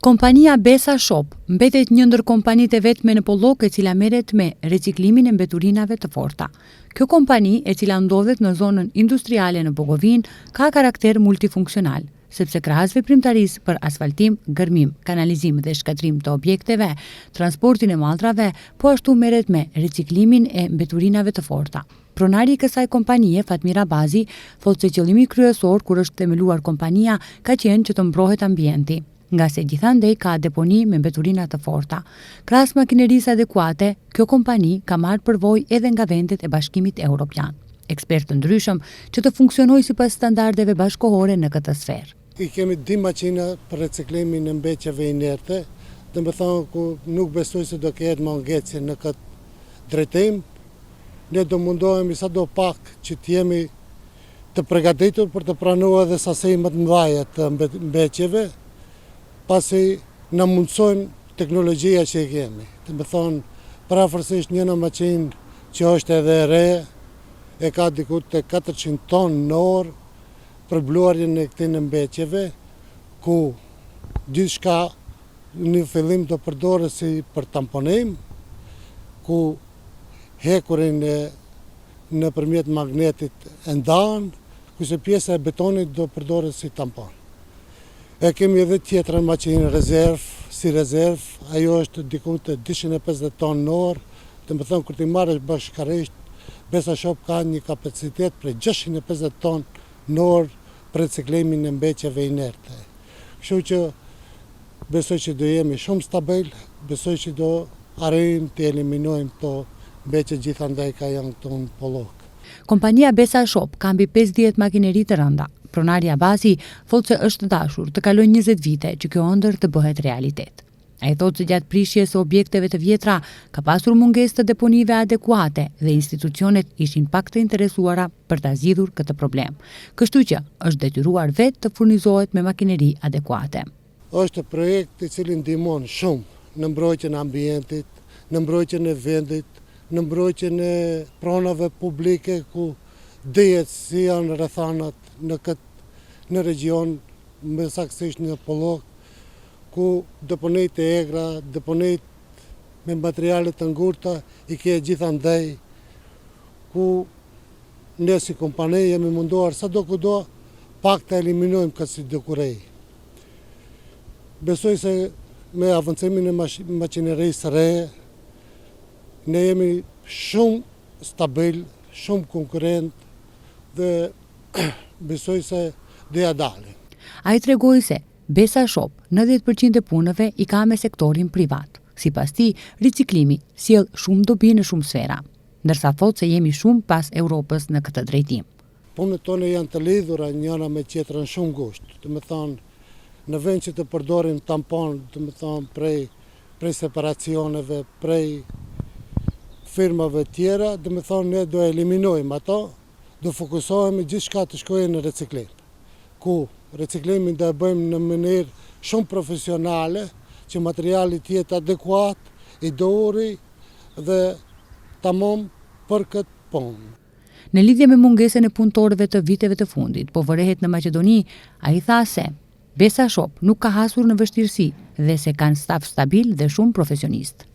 Kompania Besa Shop mbetet një ndër kompanitë e vetme në Pollog e cila merret me riciklimin e mbeturinave të forta. Kjo kompani, e cila ndodhet në zonën industriale në Bogovinë, ka karakter multifunksional, sepse krahas veprimtarisë për asfaltim, gërmim, kanalizim dhe shkatërrim të objekteve, transportin e mallrave, po ashtu merret me riciklimin e mbeturinave të forta. Pronari i kësaj kompanie, Fatmir Abazi, thotë se qëllimi kryesor kur është themeluar kompania ka qenë që të mbrohet ambienti, ngase gjithandej ka deponi me mbeturina të forta. Krahas makinerisë adekuate, kjo kompani ka marrë përvojë edhe nga vendet e Bashkimit Europian, ekspertë të ndryshëm, që të funksionojë sipas standardeve bashkëkohore në këtë sferë. I kemi dy maqina për reciklimin e mbetjeve inerte, domethënë ku nuk besoj se do ketë më ngecje në këtë drejtim. Ne do mundohemi sado pak që të jemi të pregatitur për të pranuar edhe sasi më të mëdha të mbetjeve, pasi na mundësojnë teknologjia që i kemi. Domethënë, përafërsisht njëna maqinë që është edhe e re, e ka diku te 400 ton në orë për bluarjen e këtyne mbetjeve, ku gjithçka në fillim do përdoret si për tamponim, ku hekurin e nëpërmjet magnetit e ndan, kurse pjesa e betonit do përdoret si tampon. E kemi edhe tjetrën maqinë rezervë, si rezervë, ajo është diku te 250 ton në orë, domethënë kur t'i marrësh bashkarisht, Besa Shop ka një kapacitet prej 650 ton në orë për reciklimin e mbetjeve inerte. Kështu që besoj që do jemi shumë stabil, besoj që do arrijmë të eliminojmë këto mbetje gjithandej ka janë këtu në Pollog. Kompania Besa Shop ka mbi 50 makineri të rënda. Pronari Abazi thotë se është dashur të kalojnë 20 vite që kjo ëndërr të bëhet realitet. Ai thotë se gjatë prishjes së objekteve të vjetra ka pasur mungesë të deponive adekuate dhe institucionet ishin pak të interesuara për ta zgjidhur këtë problem. Kështu që është detyruar vetë të furnizohet me makineri adekuate. Është projekt i cili ndihmon shumë në mbrojtjen e ambientit, në mbrojtjen e vendit, në mbrojtjen e pronave publike ku dihet si janë rrethanat në këtë në region, më saktësisht në Pollog, ku deponitë e egra, deponitë me materiale të ngurta i ke gjithandej, ku ne si kompani jemi munduar sado kudo pak të eliminojmë këtë si dukuri. Besoj se me avancimin e maqinerisë së re, ne jemi shumë stabil, shumë konkurrent dhe besoj se do ja dalim. Ai tregoi se Besa Shop, 90% e punëve i ka me sektorin privat. Sipas tij, riciklimi sjell shumë dobi në shumë sfera, ndërsa thotë se jemi shumë pas Europës në këtë drejtim. Punët tona janë të lidhura njëra me tjetrën shumë ngushtë, domethënë, në vend që të përdorim tampon, domethënë, prej, prej separacioneve, prej firmave tjera, domethënë, ne do eliminojmë ato, do fokusohemi gjithçka të shkojë në reciklim, ku reciklimin do e bëjmë në mënyrë shumë profesionale, që materiali të jetë adekuat, i duhuri dhe tamam për këtë punë. Në lidhje me mungesën e punëtorëve të viteve të fundit, po vërehet në Maqedoni, ai tha se Besa Shop nuk ka hasur në vështirësi dhe se kanë staf stabil dhe shumë profesionist.